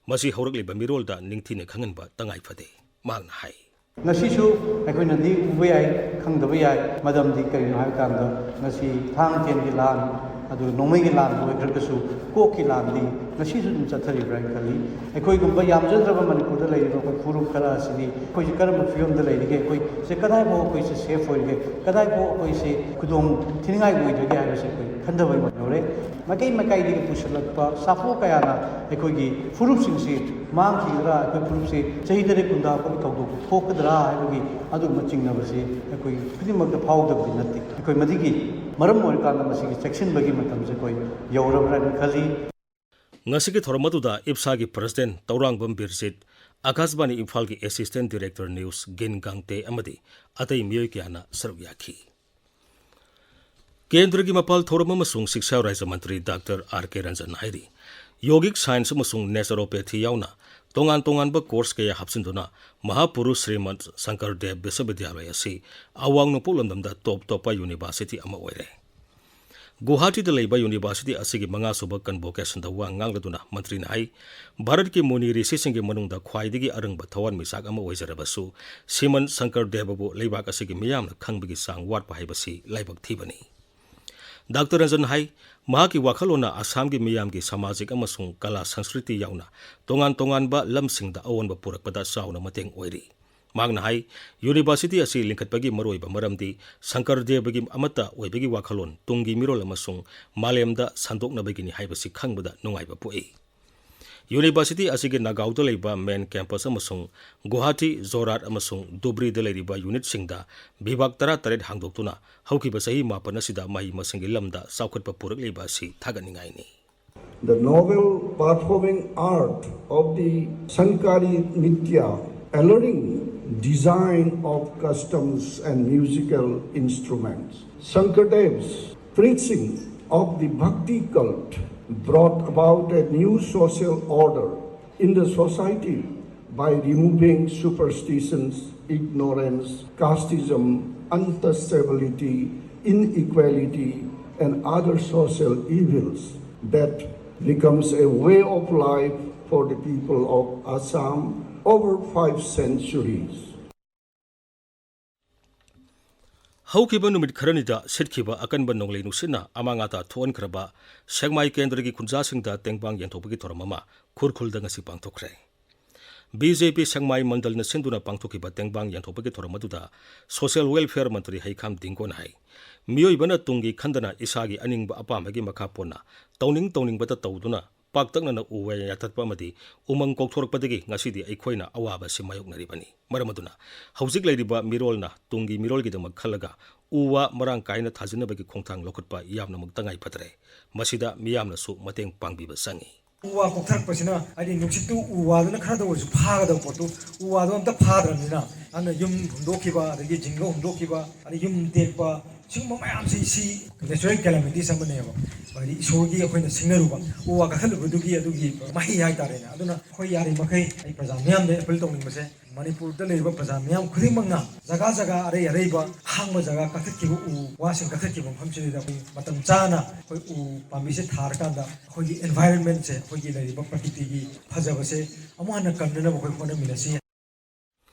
ꯃꯁꯤ ꯍꯧꯔꯛꯂꯤꯕ ꯃꯤꯔꯣꯜꯗ ꯅꯤꯡꯊꯤꯅ ꯈꯪꯍꯟꯕ ꯇꯉꯥꯏ ꯐꯗꯦ, ꯃꯍꯥꯛꯅ ꯍꯥꯏ꯫ ꯉꯁꯤꯁꯨ ꯑꯩꯈꯣꯏꯅꯗꯤ ꯎꯕ ꯌꯥꯏ, ꯈꯪꯗꯕ ꯌꯥꯏ꯫ ꯃꯔꯝꯗꯤ ꯀꯔꯤꯅꯣ ꯍꯥꯏꯕ ꯀꯥꯟꯗ, ꯉꯁꯤ ꯊꯥꯡ ꯇꯦꯟꯒꯤ ꯂꯥꯟ, ꯑꯗꯨ ꯅꯣꯡꯃꯩꯒꯤ ꯂꯥꯟ ꯑꯣꯏꯈ꯭ꯔꯒꯁꯨ, ꯀꯣꯛꯀꯤ ꯂꯥꯟꯗꯤ ꯉꯁꯤꯁꯨ ꯑꯗꯨꯝ ꯆꯠꯊꯔꯤꯕ꯭ꯔꯥ ꯍꯥꯏꯅ ꯈꯜꯂꯤ꯫ ꯑꯩꯈꯣꯏꯒꯨꯝꯕ ꯌꯥꯝꯖꯗ꯭ꯔꯕ ꯃꯅꯤꯄꯨꯔꯗ ꯂꯩꯔꯤꯕ ꯑꯩꯈꯣꯏ ꯐꯨꯔꯨꯞ ꯈꯔ ꯑꯁꯤꯗꯤ ꯑꯩꯈꯣꯏꯁꯦ ꯀꯔꯝꯕ ꯐꯤꯕꯝꯗ ꯂꯩꯔꯤꯒꯦ, ꯑꯩꯈꯣꯏꯁꯦ ꯀꯗꯥꯏꯐꯥꯎ ꯑꯩꯈꯣꯏꯁꯦ ꯁꯦꯐ ꯑꯣꯏꯔꯤꯒꯦ, ꯀꯗꯥꯏꯐꯥꯎ ꯑꯩꯈꯣꯏꯁꯦ ꯈꯨꯗꯣꯡ ꯊꯤꯅꯤꯡꯉꯥꯏ ꯑꯣꯏꯗ꯭ꯔꯒꯦ ꯍꯥꯏꯕꯁꯦ ꯑꯩꯈꯣꯏ ꯈꯟꯊꯕ ꯑꯃ ꯌꯧꯔꯦ꯫ ꯃꯥꯏꯀꯩ ꯃꯥꯏꯀꯩꯗꯒꯤ ꯄꯨꯁꯤꯜꯂꯛꯄ ꯁꯥꯐꯨ ꯀꯌꯥꯅ ꯑꯩꯈꯣꯏꯒꯤ ꯐꯨꯔꯨꯞꯁꯤꯡꯁꯤ ꯃꯥꯡꯈꯤꯒꯗ꯭ꯔꯥ, ꯑꯩꯈꯣꯏ ꯐꯨꯔꯨꯞꯁꯤ ꯆꯍꯤ ꯇꯔꯦꯠ ꯀꯨꯟ ꯇꯥꯔꯛꯄꯒꯤ ꯊꯧꯗꯣꯛ ꯊꯣꯛꯀꯗ꯭ꯔꯥ ꯍꯥꯏꯕꯒꯤ ꯑꯗꯨꯒꯨꯝꯕ ꯆꯤꯡꯅꯕꯁꯤ ꯑꯩꯈꯣꯏ ꯈꯨꯗꯤꯡꯃꯛꯇ ꯐꯥꯎꯗꯕꯗꯤ ꯅꯠꯇꯦ꯫ ꯑꯩꯈꯣꯏ ꯃꯗꯨꯒꯤ ꯃꯔꯝ ꯑꯣꯏꯔꯀꯥꯟꯗ ꯃꯁꯤꯒꯤ ꯆꯦꯛꯁꯤꯟꯕꯒꯤ ꯃꯇꯝꯁꯦ ꯑꯩꯈꯣꯏ ꯌꯧꯔꯕ꯭ꯔꯥ ꯍꯥꯏꯅ ꯈꯜꯂꯤ꯫ ꯉꯁꯤꯒꯤ ꯊꯧꯔꯝ ꯑꯗꯨꯗ ꯏꯞꯁꯥꯒꯤ ꯄ꯭ꯔꯁꯤꯗꯦꯟꯠ ꯇꯧꯔꯥꯡꯕꯝ ꯕꯤꯔꯖꯤꯠ, ꯑꯀꯥꯁꯕꯥꯅꯤ ꯏꯝꯐꯥꯜꯒꯤ ꯑꯦꯁꯤꯁꯇꯦꯟꯠ ꯗꯤꯔꯦꯛꯇꯔ ꯅ꯭ꯌꯨꯁ ꯒꯤꯟ ꯒꯥꯡꯇꯦ ꯑꯃꯗꯤ ꯑꯇꯩ ꯃꯤꯑꯣꯏ ꯀꯌꯥꯅ ꯁꯔꯨꯛ ꯌꯥꯈꯤ꯫ ꯀꯦꯟꯗ꯭ꯔꯒꯤ ꯃꯄꯥꯜ ꯊꯧꯔꯝ ꯑꯃꯁꯨꯡ ꯁꯤꯛꯁꯥ ꯔꯥꯖ꯭ꯌ ꯃꯟꯇ꯭ꯔꯤ ꯗꯥꯛꯇꯔ ꯑꯥꯔ ꯀꯦ ꯔꯟꯖꯟ ꯍꯥꯏꯔꯤ, ꯌꯣꯒꯤꯛ ꯁꯥꯏꯟꯁ ꯑꯃꯁꯨꯡ ꯅꯦꯆꯔꯣꯄꯦꯊꯤ ꯌꯥꯎꯅ ꯇꯣꯉꯥꯟ ꯇꯣꯉꯥꯟꯕ ꯀꯣꯔꯁ ꯀꯌꯥ ꯍꯥꯞꯆꯤꯟꯗꯨꯅ ꯃꯍꯥꯄꯨꯔꯨꯁ ꯁ꯭ꯔꯤꯃꯟ ꯁꯪꯀꯔ ꯗꯦꯕ ꯕꯤꯁ꯭ꯋꯕꯤꯗ꯭ꯌꯥꯂꯌ ꯑꯁꯤ ꯑꯋꯥꯡ ꯅꯣꯡꯄꯣꯛ ꯂꯝꯗꯝꯗ ꯇꯣꯞ ꯇꯣꯞꯄ ꯌꯨꯅꯤꯚꯔꯁꯤꯇꯤ ꯑꯃ ꯑꯣꯏꯔꯦ꯫ ꯒꯨꯋꯥꯍꯥꯇꯤꯗ ꯂꯩꯕ ꯌꯨꯅꯤꯚꯔꯁꯤꯇꯤ ꯑꯁꯤꯒꯤ ꯃꯉꯥꯁꯨꯕ ꯀꯟꯚꯣꯀꯦꯁꯟꯗ ꯋꯥ ꯉꯥꯡꯂꯗꯨꯅ ꯃꯟꯇ꯭ꯔꯤꯅ ꯍꯥꯏ, ꯚꯥꯔꯠꯀꯤ ꯃꯨꯅꯤ ꯔꯤꯁꯤꯁꯤꯡꯒꯤ ꯃꯅꯨꯡꯗ ꯈ꯭ꯋꯥꯏꯗꯒꯤ ꯑꯔꯪꯕ ꯊꯋꯥꯟꯃꯤꯆꯥꯛ ꯑꯃ ꯑꯣꯏꯖꯔꯕꯁꯨ, ꯁꯤꯃꯟ ꯁꯪꯀꯔ ꯗꯦꯕꯕꯨ ꯂꯩꯕꯥꯛ ꯑꯁꯤꯒꯤ ꯃꯤꯌꯥꯝꯅ ꯈꯪꯕꯒꯤ ꯆꯥꯡ ꯋꯥꯠꯄ ꯍꯥꯏꯕꯁꯤ ꯂꯥꯏꯕꯛ ꯊꯤꯕꯅꯤ꯫ ꯗꯥꯛꯇꯔ ꯔꯟꯖꯟ ꯍꯥꯏ, ꯃꯍꯥꯛꯀꯤ ꯋꯥꯈꯜꯂꯣꯟꯅ ꯑꯁꯥꯝꯒꯤ ꯃꯤꯌꯥꯝꯒꯤ ꯁꯃꯥꯖꯤꯛ ꯑꯃꯁꯨꯡ ꯀꯂꯥ ꯁꯪꯁꯀ꯭ꯔꯤꯇꯤ ꯌꯥꯎꯅ ꯇꯣꯉꯥꯟ ꯇꯣꯉꯥꯟꯕ ꯂꯝꯁꯤꯡꯗ ꯑꯑꯣꯟꯕ ꯄꯨꯔꯛꯄꯗ ꯆꯥꯎꯅ ꯃꯇꯦꯡ ꯑꯣꯏꯔꯤ꯫ ꯃꯍꯥꯛꯅ ꯍꯥꯏ, ꯌꯨꯅꯤꯚꯔꯁꯤꯇꯤ ꯑꯁꯤ ꯂꯤꯡꯈꯠꯄꯒꯤ ꯃꯔꯨꯑꯣꯏꯕ ꯃꯔꯝꯗꯤ ꯁꯪꯀꯔ ꯗꯦꯕꯒꯤ ꯑꯃꯠꯇ ꯑꯣꯏꯕꯒꯤ ꯋꯥꯈꯜꯂꯣꯟ ꯇꯨꯡꯒꯤ ꯃꯤꯔꯣꯜ ꯑꯃꯁꯨꯡ ꯃꯥꯂꯦꯝꯗ ꯁꯟꯗꯣꯛꯅꯕꯒꯤꯅꯤ ꯍꯥꯏꯕꯁꯤ ꯈꯪꯕꯗ ꯅꯨꯡꯉꯥꯏꯕ ꯄꯣꯛꯏ꯫ ꯌꯨꯅꯤꯚꯔꯁꯤꯇꯤ ꯑꯁꯤꯒꯤ ꯅꯥꯒꯥꯎꯗ ꯂꯩꯕ ꯃꯦꯟ ꯀꯦꯝꯄꯁ ꯑꯃꯁꯨꯡ ꯒꯨꯋꯥꯍꯥꯇꯤ, ꯖꯣꯔꯍꯥꯠ ꯑꯃꯁꯨꯡ ꯙꯨꯕ꯭ꯔꯤꯗ ꯂꯩꯔꯤꯕ ꯌꯨꯅꯤꯠꯁꯤꯡꯗ ꯕꯤꯚꯥꯒ ꯇꯔꯥꯇꯔꯦꯠ ꯍꯥꯡꯗꯣꯛꯇꯨꯅ ꯍꯧꯈꯤꯕ ꯆꯍꯤ ꯃꯥꯄꯟ ꯑꯁꯤꯗ ꯃꯍꯩ ꯃꯁꯤꯡꯒꯤ ꯂꯝꯗ ꯆꯥꯎꯈꯠꯄ ꯄꯨꯔꯛꯂꯤꯕ ꯑꯁꯤ ꯊꯥꯒꯠꯅꯤꯡꯉꯥꯏꯅꯤ꯫ The novel performing art of the Sankari Nritya, alluring design of customs and musical instruments. Sankardev's preaching of the Bhakti cult brought about a new social order in the society by removing superstitions, ignorance, casteism, untouchability, inequality, and other social evils that becomes a way of life for the people of Assam over five centuries. ꯍꯧꯈꯤꯕ ꯅꯨꯃꯤꯠ ꯈꯔꯅꯤꯗ ꯁꯤꯠꯈꯤꯕ ꯑꯀꯟꯕ ꯅꯣꯡꯂꯩ ꯅꯨꯡꯁꯤꯠꯅ ꯑꯃꯥꯡ ꯑꯇꯥ ꯊꯣꯛꯍꯟꯈ꯭ꯔꯕ ꯁꯦꯛꯃꯥꯏ ꯀꯦꯟꯗ꯭ꯔꯒꯤ ꯈꯨꯟꯖꯥꯁꯤꯡꯗ ꯇꯦꯡꯕꯥꯡ ꯌꯦꯟꯊꯣꯛꯄꯒꯤ ꯊꯧꯔꯝ ꯑꯃ ꯈꯨꯔꯈꯨꯜꯗ ꯉꯁꯤ ꯄꯥꯡꯊꯣꯛꯈ꯭ꯔꯦ꯫ ꯕꯤ ꯖꯦ ꯄꯤ ꯁꯦꯛꯃꯥꯏ ꯃꯟꯗꯜꯅ ꯁꯤꯟꯗꯨꯅ ꯄꯥꯡꯊꯣꯛꯈꯤꯕ ꯇꯦꯡꯕꯥꯡ ꯌꯦꯟꯊꯣꯛꯄꯒꯤ ꯊꯧꯔꯝ ꯑꯗꯨꯗ ꯁꯣꯁꯤꯌꯦꯜ ꯋꯦꯜꯐꯤꯌꯔ ꯃꯟꯇ꯭ꯔꯤ ꯍꯩꯈꯥꯝ ꯗꯤꯡꯒꯣꯅ ꯍꯥꯏ, ꯃꯤꯑꯣꯏꯕꯅ ꯇꯨꯡꯒꯤ ꯈꯟꯗꯅ ꯏꯁꯥꯒꯤ ꯑꯅꯤꯡꯕ ꯑꯄꯥꯝꯕꯒꯤ ꯃꯈꯥ ꯄꯣꯟꯅ ꯇꯧꯅꯤꯡ ꯇꯧꯅꯤꯡꯕꯇ ꯇꯧꯗꯨꯅ ꯄꯥꯛꯇꯛꯅꯅ ꯎ ꯋꯥ ꯌꯥꯟꯊꯠꯄ ꯑꯃꯗꯤ ꯎꯃꯪ ꯀꯣꯛꯊꯣꯔꯛꯄꯗꯒꯤ ꯉꯁꯤꯗꯤ ꯑꯩꯈꯣꯏꯅ ꯑꯋꯥꯕ ꯑꯁꯤ ꯃꯥꯌꯣꯛꯅꯔꯤꯕꯅꯤ꯫ ꯃꯔꯝ ꯑꯗꯨꯅ ꯍꯧꯖꯤꯛ ꯂꯩꯔꯤꯕ ꯃꯤꯔꯣꯜꯅ ꯇꯨꯡꯒꯤ ꯃꯤꯔꯣꯜꯒꯤꯗꯃꯛ ꯈꯜꯂꯒ ꯎ ꯋꯥ ꯃꯔꯥꯡ ꯀꯥꯏꯅ ꯊꯥꯖꯤꯟꯅꯕꯒꯤ ꯈꯣꯡꯊꯥꯡ ꯂꯧꯈꯠꯄ ꯌꯥꯝꯅꯃꯛ ꯇꯉꯥꯏ ꯐꯗ꯭ꯔꯦ꯫ ꯃꯁꯤꯗ ꯃꯤꯌꯥꯝꯅꯁꯨ ꯃꯇꯦꯡ ꯄꯥꯡꯕꯤꯕ ꯆꯪꯏ꯫ ꯎ ꯋꯥ ꯀꯣꯛꯊꯔꯛꯄꯁꯤꯅ, ꯍꯥꯏꯗꯤ, ꯅꯨꯡꯁꯤꯠꯇꯨ ꯎ ꯋꯥꯗꯨꯅ ꯈꯔꯗ ꯑꯣꯏꯔꯁꯨ ꯐꯥꯒꯗꯕ ꯄꯣꯠꯇꯨ ꯎ ꯋꯥꯗꯣ ꯑꯝꯇ ꯐꯥꯗ꯭ꯔꯕꯅꯤꯅ, ꯑꯗꯨꯅ ꯌꯨꯝ ꯍꯨꯝꯗꯣꯛꯈꯤꯕ, ꯑꯗꯒꯤ ꯖꯤꯡꯒ ꯍꯨꯝꯗꯣꯛꯈꯤꯕ, ꯑꯗꯩ ꯌꯨꯝ ꯇꯦꯛꯄ, ꯁꯤꯒꯨꯝꯕ ꯃꯌꯥꯝꯁꯤ ꯁꯤ natural calamities ꯑꯃꯅꯦꯕ꯫ ꯍꯥꯏꯗꯤ, ꯏꯁꯣꯔꯒꯤ ꯑꯩꯈꯣꯏꯅ ꯁꯤꯡꯅꯔꯨꯕ ꯎ ꯋꯥ ꯀꯛꯊꯠꯂꯨꯕꯗꯨꯒꯤ ꯑꯗꯨꯒꯤ ꯃꯍꯩ ꯍꯥꯏꯇꯥꯔꯦꯅꯦ꯫ ꯑꯗꯨꯅ ꯑꯩꯈꯣꯏ ꯌꯥꯔꯤꯃꯈꯩ ꯑꯩ ꯄ꯭ꯔꯖꯥ ꯃꯤꯌꯥꯝꯗ ꯑꯦꯄꯤꯜ ꯇꯧꯅꯤꯡꯕꯁꯦ, ꯃꯅꯤꯄꯨꯔꯗ ꯂꯩꯔꯤꯕ ꯄ꯭ꯔꯖꯥ ꯃꯤꯌꯥꯝ ꯈꯨꯗꯤꯡꯃꯛꯅ ꯖꯒꯥ ꯖꯒꯥ, ꯑꯔꯩ ꯑꯔꯩꯕ ꯑꯍꯥꯡꯕ ꯖꯒꯥ ꯀꯛꯊꯠꯈꯤꯕ, ꯎ ꯋꯥꯁꯤꯡ ꯀꯛꯊꯠꯈꯤꯕ ꯃꯐꯝꯁꯤꯗ ꯑꯩꯈꯣꯏ ꯃꯇꯝ ꯆꯥꯅ ꯑꯩꯈꯣꯏ ꯎ ꯄꯥꯝꯕꯤꯁꯦ ꯊꯥꯔꯀꯥꯟꯗ ꯑꯩꯈꯣꯏꯒꯤ environmentꯁꯦ, ꯑꯩꯈꯣꯏꯒꯤ ꯂꯩꯔꯤꯕ ꯄ꯭ꯔꯀꯤꯇꯤꯒꯤ ꯐꯖꯕꯁꯦ ꯑꯃꯨꯛ ꯍꯟꯅ ꯀꯟꯅꯅꯕ ꯑꯩꯈꯣꯏ ꯍꯣꯠꯅꯃꯤꯟꯅꯁꯤ꯫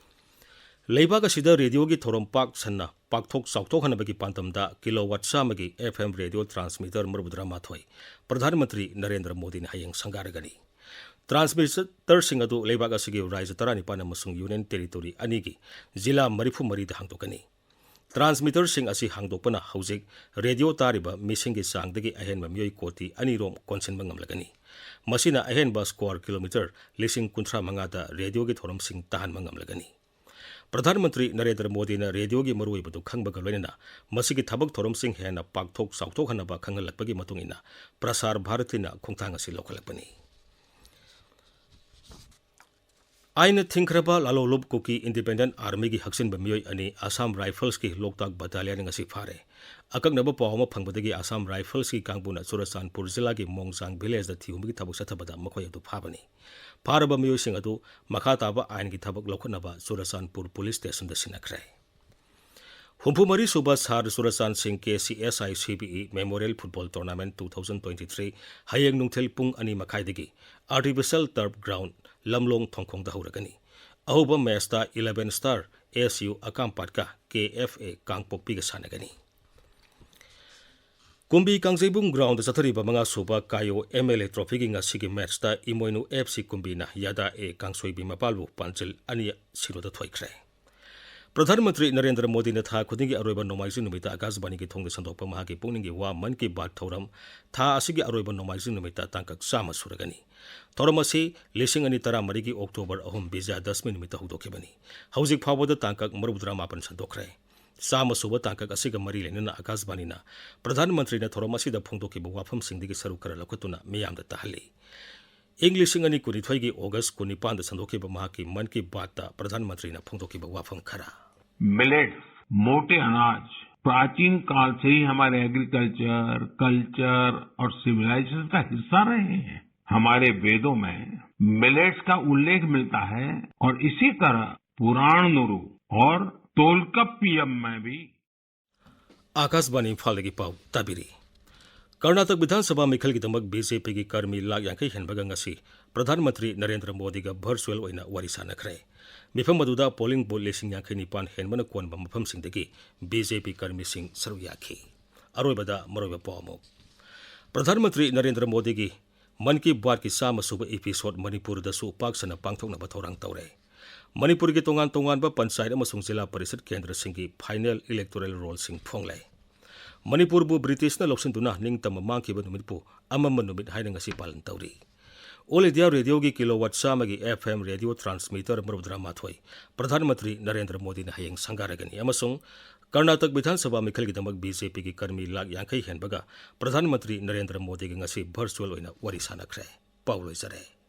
ꯂꯩꯕꯥꯛ ꯑꯁꯤꯗ ꯔꯦꯗꯤꯑꯣꯒꯤ ꯊꯧꯔꯝ ꯄꯥꯛ ꯁꯟꯅ ꯄꯥꯛꯊꯣꯛ ꯆꯥꯎꯊꯣꯛꯍꯟꯅꯕꯒꯤ ꯄꯥꯟꯗꯝꯗ ꯀꯤꯂꯣ ꯋꯥꯠ ꯆꯥꯝꯃꯒꯤ ꯑꯦꯐ ꯑꯦꯝ ꯔꯦꯗꯤꯑꯣ ꯇ꯭ꯔꯥꯟꯁꯃꯤꯇꯔ ꯃꯔꯤꯐꯨꯇꯔꯥ ꯃꯥꯊꯣꯏ ꯄ꯭ꯔꯙꯥꯟ ꯃꯟꯇ꯭ꯔꯤ ꯅꯔꯦꯟꯗ꯭ꯔ ꯃꯣꯗꯤꯅ ꯍꯌꯦꯡ ꯁꯪꯒꯥꯔꯒꯅꯤ꯫ ꯇ꯭ꯔꯥꯟꯁꯃꯤꯇꯔꯁꯤꯡ ꯑꯗꯨ ꯂꯩꯕꯥꯛ ꯑꯁꯤꯒꯤ ꯔꯥꯖ꯭ꯌ ꯇꯔꯥꯅꯤꯄꯥꯟ ꯑꯃꯁꯨꯡ ꯌꯨꯅꯤꯌꯟ ꯇꯦꯔꯤꯇꯣꯔꯤ ꯑꯅꯤꯒꯤ ꯖꯤꯂꯥ ꯃꯔꯤꯐꯨ ꯃꯔꯤꯗ ꯍꯥꯡꯗꯣꯛꯀꯅꯤ꯫ ꯇ꯭ꯔꯥꯟꯁꯃꯤꯇꯔꯁꯤꯡ ꯑꯁꯤ ꯍꯥꯡꯗꯣꯛꯄꯅ ꯍꯧꯖꯤꯛ ꯔꯦꯗꯤꯑꯣ ꯇꯥꯔꯤꯕ ꯃꯤꯁꯤꯡꯒꯤ ꯆꯥꯡꯗꯒꯤ ꯑꯍꯦꯟꯕ ꯃꯤꯑꯣꯏ ꯀꯣꯇꯤ ꯑꯅꯤꯔꯣꯝ ꯀꯣꯟꯁꯤꯟꯕ ꯉꯝꯂꯒꯅꯤ꯫ ꯃꯁꯤꯅ ꯑꯍꯦꯟꯕ square kilometre ꯂꯤꯁꯤꯡ ꯀꯨꯟꯊ꯭ꯔꯥ ꯃꯉꯥꯗ ꯔꯦꯗꯤꯑꯣꯒꯤ ꯊꯧꯔꯝꯁꯤꯡ ꯇꯥꯍꯟꯕ ꯉꯝꯂꯒꯅꯤ꯫ ꯄ꯭ꯔꯙꯥꯟ ꯃꯟꯇ꯭ꯔꯤ ꯅꯔꯦꯟꯗ꯭ꯔ ꯃꯣꯗꯤꯅ ꯔꯦꯗꯤꯑꯣꯒꯤ ꯃꯔꯨꯑꯣꯏꯕꯗꯨ ꯈꯪꯕꯒ ꯂꯣꯏꯅꯅ ꯃꯁꯤꯒꯤ ꯊꯕꯛ ꯊꯧꯔꯝꯁꯤꯡ ꯍꯦꯟꯅ ꯄꯥꯛꯊꯣꯛ ꯆꯥꯎꯊꯣꯛꯍꯟꯅꯕ ꯈꯪꯍꯜꯂꯛꯄꯒꯤ ꯃꯇꯨꯡ ꯏꯟꯅ ꯄ꯭ꯔꯁꯥꯔ ꯚꯥꯔꯇꯤꯅ ꯈꯣꯡꯊꯥꯡ ꯑꯁꯤ ꯂꯧꯈꯠꯂꯛꯄꯅꯤ꯫ ꯑꯥꯏꯟꯅ ꯊꯤꯡꯈ꯭ꯔꯕ ꯂꯥꯂꯣꯂꯨꯞ ꯀꯨꯀꯤ ꯏꯟꯗꯤꯄꯦꯟꯗꯦꯟꯠ ꯑꯥꯔꯃꯤꯒꯤ ꯍꯛꯆꯤꯟꯕ ꯃꯤꯑꯣꯏ ꯑꯅꯤ ꯑꯁꯥꯝ ꯔꯥꯏꯐꯜꯁꯀꯤ ꯂꯣꯛꯇꯥꯛ ꯕꯠꯇꯥꯂꯤꯌꯟ ꯉꯁꯤ ꯐꯥꯔꯦ꯫ ꯑꯀꯛꯅꯕ ꯄꯥꯎ ꯑꯃ ꯐꯪꯕꯗꯒꯤ ꯑꯁꯥꯝ ꯔꯥꯏꯐꯜꯁꯀꯤ ꯀꯥꯡꯕꯨꯅ ꯆꯨꯔꯆꯥꯟꯄꯨꯔ ꯖꯤꯂꯥꯒꯤ ꯃꯣꯡꯖꯥꯡ ꯚꯤꯂꯦꯖꯇ ꯊꯤꯍꯨꯝꯕꯒꯤ ꯊꯕꯛ ꯆꯠꯊꯕꯗ ꯃꯈꯣꯏ ꯑꯗꯨ ꯐꯥꯕꯅꯤ꯫ ꯐꯥꯔꯕ ꯃꯤꯑꯣꯏꯁꯤꯡ ꯑꯗꯨ ꯃꯈꯥ ꯇꯥꯕ ꯑꯥꯏꯟꯒꯤ ꯊꯕꯛ ꯂꯧꯈꯠꯅꯕ ꯆꯨꯔꯆꯥꯟꯄꯨꯔ ꯄꯨꯂꯤꯁ ꯁ꯭ꯇꯦꯁꯟꯗ ꯁꯤꯟꯅꯈ꯭ꯔꯦ꯫ ꯍꯨꯝꯐꯨ ꯃꯔꯤ ꯁꯨꯕ ꯁꯥꯔ ꯆꯨꯔꯆꯥꯟ ꯁꯤꯡ K C S I C B E memorial football tournament two thousand twenty three ꯍꯌꯦꯡ ꯅꯨꯡꯊꯤꯜ ꯄꯨꯡ ꯑꯅꯤ ꯃꯈꯥꯏꯗꯒꯤ ꯑꯥꯔꯇꯤꯐꯤꯁꯤꯌꯦꯜ ꯇꯔꯐ ꯒ꯭ꯔꯥꯎꯟ ꯂꯝꯂꯣꯡ ꯊꯣꯡꯈꯣꯡꯗ ꯍꯧꯔꯒꯅꯤ꯫ ꯑꯍꯧꯕ ꯃꯦꯆꯇ ꯏꯂꯦꯚꯦꯟ ꯁ꯭ꯇꯥꯔ ꯑꯦꯁ ꯌꯨ ꯑꯀꯥꯝꯄꯥꯠꯀ ꯀꯦ ꯑꯦꯐ ꯑꯦ ꯀꯥꯡꯄꯣꯛꯄꯤꯒ ꯁꯥꯟꯅꯒꯅꯤ꯫ ꯀꯨꯝꯕꯤ ꯀꯥꯡꯖꯩꯕꯨꯡ ꯒ꯭ꯔꯥꯎꯟꯗ ꯆꯠꯊꯔꯤꯕ ꯃꯉꯥ ꯁꯨꯕ ꯀꯥꯏꯑꯣ ꯑꯦꯝ ꯑꯦꯜ ꯑꯦ ꯇ꯭ꯔꯣꯐꯤꯒꯤ ꯉꯁꯤꯒꯤ ꯃꯦꯆꯇ ꯏꯃꯣꯏꯅꯨ ꯑꯦꯐ ꯁꯤ ꯀꯨꯝꯕꯤꯅ ꯌꯥꯗꯥ ꯑꯦ ꯀꯥꯡꯁꯣꯏꯕꯤ ꯃꯄꯥꯜꯕꯨ ꯄꯥꯟꯖꯤꯜ ꯑꯅꯤ ꯁꯤꯅꯣꯗ ꯊꯣꯏꯈ꯭ꯔꯦ꯫ ꯄ꯭ꯔꯙꯥꯟ ꯃꯟꯇ꯭ꯔꯤ ꯅꯔꯦꯟꯗ꯭ꯔ ꯃꯣꯗꯤꯅ ꯊꯥ ꯈꯨꯗꯤꯡꯒꯤ ꯑꯔꯣꯏꯕ ꯅꯣꯡꯃꯥꯏꯖꯤꯡ ꯅꯨꯃꯤꯠꯇ ꯑꯀꯥꯁꯕꯥꯅꯤꯒꯤ ꯊꯣꯡꯗ ꯁꯟꯗꯣꯛꯄ ꯃꯍꯥꯛꯀꯤ ꯄꯨꯛꯅꯤꯡꯒꯤ ꯋꯥ ꯃꯟ ꯀꯤ ꯕꯥꯠ ꯊꯧꯔꯝ ꯊꯥ ꯑꯁꯤꯒꯤ ꯑꯔꯣꯏꯕ ꯅꯣꯡꯃꯥꯏꯖꯤꯡ ꯅꯨꯃꯤꯠꯇ ꯇꯥꯡꯀꯛ ꯆꯥꯝꯃ ꯁꯨꯔꯒꯅꯤ꯫ ꯊꯧꯔꯝ ꯑꯁꯤ ꯂꯤꯁꯤꯡ ꯑꯅꯤ ꯇꯔꯥꯃꯔꯤꯒꯤ ꯑꯣꯛꯇꯣꯕꯔ ꯑꯍꯨꯝ ꯕꯤꯖꯌꯗꯁꯃꯤ ꯅꯨꯃꯤꯠꯇ ꯍꯧꯗꯣꯛꯈꯤꯕꯅꯤ꯫ ꯍꯧꯖꯤꯛ ꯐꯥꯎꯕꯗ ꯇꯥꯡꯀꯛ ꯃꯔꯤꯐꯨꯇꯔꯥꯃꯥꯄꯟ ꯁꯟꯗꯣꯛꯈ꯭ꯔꯦ꯫ ꯆꯥꯝꯃ ꯁꯨꯕ ꯇꯥꯡꯀꯛ ꯑꯁꯤꯒ ꯃꯔꯤ ꯂꯩꯅꯅ ꯑꯀꯥꯁꯕꯥꯅꯤꯅ ꯄ꯭ꯔꯙꯥꯟ ꯃꯟꯇ꯭ꯔꯤꯅ ꯊꯧꯔꯝ ꯑꯁꯤꯗ ꯐꯣꯡꯗꯣꯛꯈꯤꯕ ꯋꯥꯐꯝꯁꯤꯡꯗꯒꯤ ꯁꯔꯨꯛ ꯈꯔ ꯂꯧꯈꯠꯇꯨꯅ ꯃꯤꯌꯥꯝꯗ ꯇꯥꯍꯜꯂꯤ꯫ ꯏꯪ ꯂꯤꯁꯤꯡ ꯑꯅꯤ ꯀꯨꯟꯅꯤꯊꯣꯏꯒꯤ ꯑꯣꯒꯁ ꯀꯨꯟꯅꯤꯄꯥꯟꯗ ꯁꯟꯗꯣꯛꯈꯤꯕ ꯃꯍꯥꯛꯀꯤ ꯃꯟ ꯀꯤ ꯕꯥꯠꯇ ꯄ꯭ꯔꯙꯥꯟ ꯃꯟꯇ꯭ꯔꯤꯅ ꯐꯣꯡꯗꯣꯛꯈꯤꯕ ꯋꯥꯐꯝ ꯈꯔ꯫ मिलेट्स, मोटे अनाज, प्राचीन काल से ही हमारे एग्रीकल्चर, कल्चर और सिविलाइजेशन का हिस्सा रहे हैं। हमारे वेदों में मिलेट्स का उल्लेख मिलता है और इसी तरह पुराणनुरु और तोल्काप्पियम में भी꯫ ꯑꯥꯀꯥꯁꯕꯥꯅꯤ ꯏꯝꯐꯥꯜꯗꯒꯤ ꯄꯥꯎ ꯇꯥꯕꯤꯔꯤ꯫ ꯀꯔꯅꯥꯇꯛ ꯕꯤꯙꯥꯟ ꯁꯚꯥ ꯃꯤꯈꯜꯒꯤꯗꯃꯛ ꯕꯤ ꯖꯦ ꯄꯤꯒꯤ ꯀꯔꯃꯤ ꯂꯥꯈ ꯌꯥꯡꯈꯩ ꯍꯦꯟꯕꯒ ꯉꯁꯤ ꯄ꯭ꯔꯙꯥꯟ ꯃꯟꯇ꯭ꯔꯤ ꯅꯔꯦꯟꯗ꯭ꯔ ꯃꯣꯗꯤꯒ ꯚꯔꯆꯨꯑꯦꯜ ꯑꯣꯏꯅ ꯋꯥꯔꯤ ꯁꯥꯟꯅꯈ꯭ꯔꯦ꯫ ꯃꯤꯐꯝ ꯑꯗꯨꯗ ꯄꯣꯂꯤꯡ ꯕꯨꯊ ꯂꯤꯁꯤꯡ ꯌꯥꯡꯈꯩ ꯅꯤꯄꯥꯟ ꯍꯦꯟꯕꯅ ꯀꯣꯟꯕ ꯃꯐꯝꯁꯤꯡꯗꯒꯤ ꯕꯤ ꯖꯦ ꯄꯤ ꯀꯔꯃꯤꯁꯤꯡ ꯁꯔꯨꯛ ꯌꯥꯈꯤ꯫ ꯑꯔꯣꯏꯕꯗ ꯃꯔꯨꯑꯣꯏꯕ ꯄꯥꯎ ꯑꯃꯨꯛ꯫ ꯄ꯭ꯔꯙꯥꯟ ꯃꯟꯇ꯭ꯔꯤ ꯅꯔꯦꯟꯗ꯭ꯔ ꯃꯣꯗꯤꯒꯤ ꯃꯟ ꯀꯤ ꯕꯥꯠꯀꯤ ꯆꯥꯝꯃ ꯁꯨꯕ ꯏꯄꯤꯁꯣꯗ ꯃꯅꯤꯄꯨꯔꯗꯁꯨ ꯄꯥꯛ ꯁꯟꯅ ꯄꯥꯡꯊꯣꯛꯅꯕ ꯊꯧꯔꯥꯡ ꯇꯧꯔꯦ꯫ ꯃꯅꯤꯄꯨꯔꯒꯤ ꯇꯣꯉꯥꯟ ꯇꯣꯉꯥꯟꯕ ꯄꯟꯆꯥꯌꯠ ꯑꯃꯁꯨꯡ ꯖꯤꯂꯥ ꯄꯔꯤꯁꯗ ꯀꯦꯟꯗ꯭ꯔꯁꯤꯡꯒꯤ ꯐꯥꯏꯅꯦꯜ ꯏꯂꯦꯛꯇꯣꯔꯦꯜ ꯔꯣꯜꯁꯤꯡ ꯐꯣꯡꯂꯦ꯫ ꯃꯅꯤꯄꯨꯔꯕꯨ ꯕ꯭ꯔꯤꯇꯤꯁꯅ ꯂꯧꯁꯤꯟꯗꯨꯅ ꯅꯤꯡꯇꯝꯕ ꯃꯥꯡꯈꯤꯕ ꯅꯨꯃꯤꯠꯄꯨ ꯑꯃꯝꯕ ꯅꯨꯃꯤꯠ ꯍꯥꯏꯅ ꯉꯁꯤ ꯄꯥꯂꯟ ꯇꯧꯔꯤ꯫ All India Radioꯒꯤ kilowatt ꯆꯥꯝꯃꯒꯤ F M radio transmitter ꯃꯔꯤꯐꯨꯇꯔꯥꯃꯥꯊꯣꯏ, Pradhan Mantri Narendra ꯃꯣꯗꯤꯅ ꯍꯌꯦꯡ ꯁꯪꯒꯥꯔꯒꯅꯤ ꯑꯃꯁꯨꯡ ꯀꯔꯅꯥꯇꯛ ꯕꯤꯙꯥꯟ ꯁꯚꯥ ꯃꯤꯈꯜꯒꯤꯗꯃꯛ B J Pꯒꯤ ꯀꯔꯃꯤ ꯂꯥꯈ ꯌꯥꯡꯈꯩ ꯍꯦꯟꯕꯒ ꯄ꯭ꯔꯙꯥꯟ ꯃꯟꯇ꯭ꯔꯤ ꯅꯔꯦꯟꯗ꯭ꯔ ꯃꯣꯗꯤꯒ ꯉꯁꯤ virtual ꯑꯣꯏꯅ ꯋꯥꯔꯤ ꯁꯥꯟꯅꯈ꯭ꯔꯦ꯫ ꯄꯥꯎ ꯂꯣꯏꯖꯔꯦ꯫